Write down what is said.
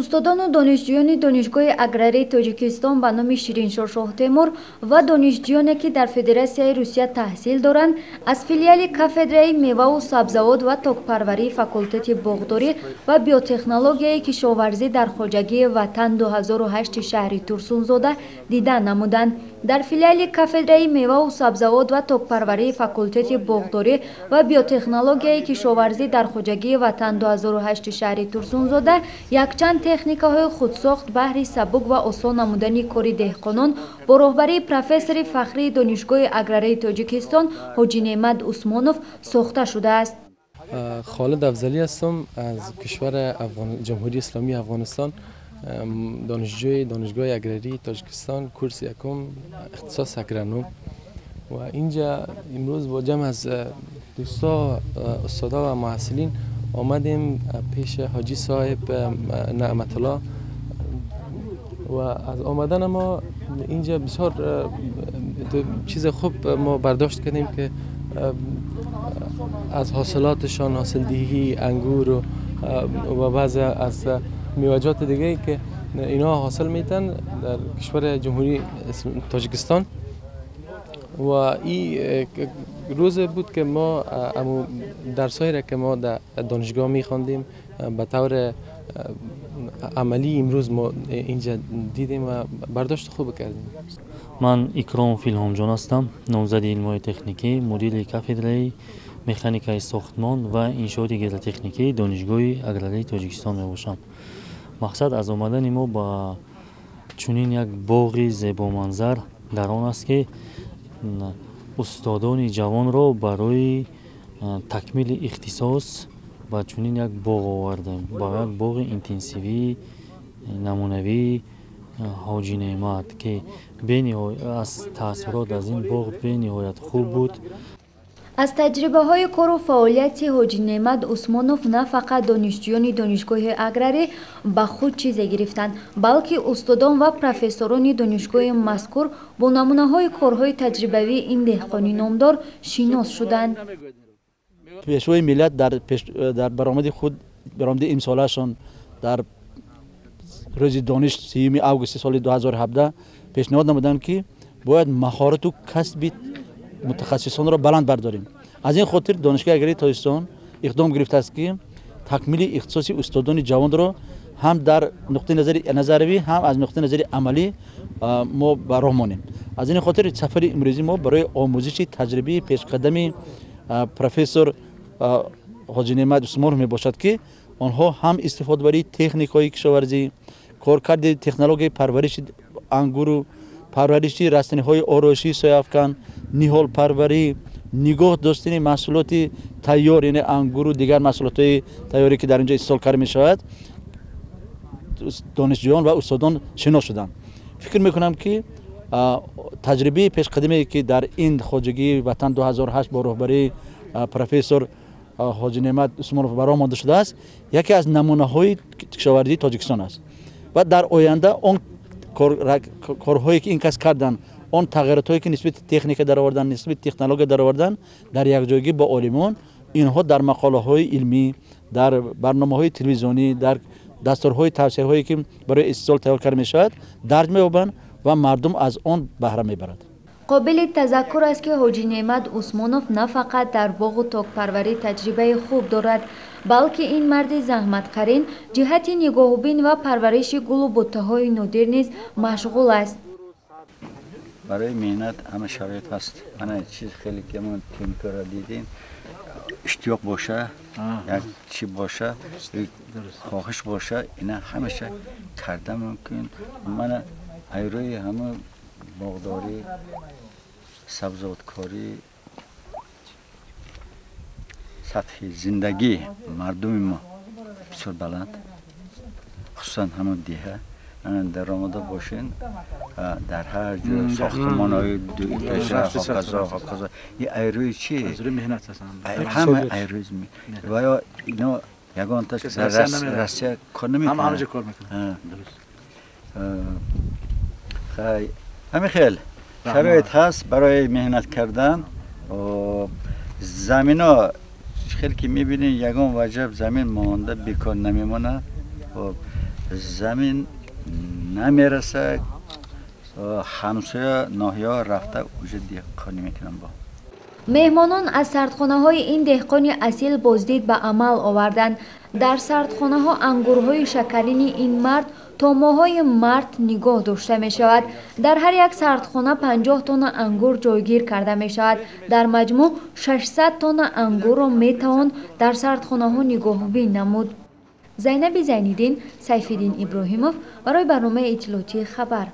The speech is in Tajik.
Устодону донишҷӯёни Донишгоҳи аграрии Тоҷикистон ба номи Шириншоҳ Шоҳтемур ва донишҷӯёне, ки дар Федератсияи Русия таҳсил доранд, аз филиали кафедраи меваву сабзавот ва токпарварии факултети боғдорӣ ва биотехнологияи кишоварзӣ дар хоҷагии Ватан 2008 шаҳри Турсунзода дида намуданд. Дар филиали кафедраи меваву сабзавот ва токпарварии факултети боғдорӣ ва биотехнологияи кишоварзӣ дар хоҷагии Ватан 2008 шаҳри Турсунзода якчанд техникаҳои худсохт баҳри сабук ва осон намудани кори деҳқонон бо роҳбарии профессори фахрии Донишгоҳи аграрии Тоҷикистон Ҳоҷи Неъмат Усмонов сохта шудааст. Холид Афзалӣ ҳастам, аз кишвари Ҷумҳурии Исломии Афғонистон, донишҷӯи Донишгоҳи аграрии Тоҷикистон, курси якум, ихтисос агроном. Ва инҷа имрӯз бо ҷамъ аз дӯсто, устода ва муҳассилин омадем пеш ҳоҷӣ соҳиб Неъматулло ва аз омадани мо инҷа бисёр чиз хуб мо бардошт кардем, ки аз ҳосилотшон, ҳосилдиҳии ангур ва баъзе аз меваҷоти дигаре ки اینا حاصل میتن در کشور جمهوری تاجیکستان. و این روز بود که ما درسایی را که ما در دانشگاه میخواندیم به طور عملی امروز ما اینجا دیدیم و برداشت خوب کردیم. من اکرام فیلهامجان هستم، نامزد علم‌های техникӣ، мудири кафедраи механикаи сохтмон ва иншооти гидротехникии Донишгоҳи аграрии Тоҷикистон мебошам. Мақсад аз омадани мо ба чунин як боғи зебоманзар дар он аст, ки устодони ҷавонро барои такмили ихтисос ба чунин як боғ овардем, ба як боғи интенсивии намунавии Ҳоҷи Неъмат, ки аз таассурот аз ин боғ бениҳоят хуб буд. Аз таҷрибаҳои кору фаъолияти Ҳоҷи Неъмат Усмонов на фақат донишҷӯёни Донишгоҳи аграрӣ ба худ чизе гирифтанд, балки устодон ва профессорони донишгоҳи мазкур бо намунаҳои корҳои таҷрибавии ин деҳқони номдор шинос шуданд. Пешвои миллат дар баромади худ, баромади имсолаашон дар рӯзи дониш 3 августи соли 2017 пешниҳод намуданд, ки бояд маҳорату касби мутахассисонро баланд бардорем. Аз ин хотир Донишгоҳи аграрии Тоҷикистон иқдом гирифтааст, ки такмили ихтисоси устодони ҷавонро ҳам дар нуқтаи назари назаривӣ, ҳам аз нуқтаи назари амалӣ мо ба роҳ монем. Аз ин хотир сафари имрӯзии мо барои омӯзиши таҷрибаи пешқадами профессор Ҳоҷи Неъмат Усмонов мебошад, ки онҳо ҳам истифодабарии техникаҳои кишоварзӣ, коркарди технологияи парвариши ангуру парвариши растаниҳои ороишии сояафкан, ниҳолпарварӣ, нигоҳ доштани маҳсулоти тайёр, яъне ангуру дигар маҳсулотҳои тайёре, ки дар инҷо истеҳсол карда мешавад, донишҷӯён ва устодон шинос шуданд. Фикр мекунам, ки таҷрибаи пешқадиме, ки дар ин хоҷагии Ватан 2008 бо роҳбарии профессор Ҳоҷи Неъмат Усмонов ба роҳ монда шудааст, яке аз намунаҳои кишоварзии Тоҷикистон аст ва дар оянда он корҳое, ки ин кас карданд, он тағйиротҳое, ки нисбати техника даровардан, нисбати технология даровардан, дар якҷоягӣ бо олимон инҳо дар мақолаҳои илмӣ, дар барномаҳои телевизионӣ, дар дастурҳои тавсияҳое, ки барои истеҳсол тайёр карда мешавад, дарҷ меёбанд ва мардум аз он баҳра мебарад. Қобили тазаккур аст, ки Ҳоҷи Неъмат Усмонов на фақат дар боғу токпарварӣ таҷрибаи хуб дорад, балки ин марди заҳматқарин ҷиҳати нигоҳубин ва парвариши гулу буттаҳои нодир низ машғул аст. Барои меҳнат ҳама шароит ҳаст. Ана чиз хеле ки мо темпера дидем, иштиёқ боша, як чи боша, хоҳиш боша, ина ҳамаша карда мумкин. Мана айрӯи ҳама боғдорӣ, сабзавоткорӣ, сатҳи зиндагии мардуми мо бисёр баланд, хусусан ҳамон деҳа. Даромада бошен, дар ҳар ҷо сохтмонҳои дуэтажа, ҳоказо, ҳоказо. Ин айрӯи чи? Ҳама айрӯи ва ё ино ягонташ дар Россия кор намекунад. Ҳама ҷо кор мекунад. Хай, ҳамин хел шароит ҳаст барои меҳнат кардан. Замино хеле ки мебинед, ягон ваҷаб замин монда бекор намемонад. Замин намераса, ҳамсоя ноҳия рафта уже деҳқонӣ мекунам бо. Меҳмонон аз сардхонаҳои ин деҳқони асил боздид ба амал оварданд. Дар сардхонаҳо ангурҳои шакарини ин мард то моҳҳои март нигоҳ дошта мешавад. Дар ҳар як сардхона 50 тонна ангур ҷойгир карда мешавад. Дар маҷмӯъ 600 тонна ангурро метавон дар сардхонаҳо нигоҳубин намуд. Зайнаби Зайниддин, Сайфиддин Иброҳимов барои барномаи иттилоотии «Хабар».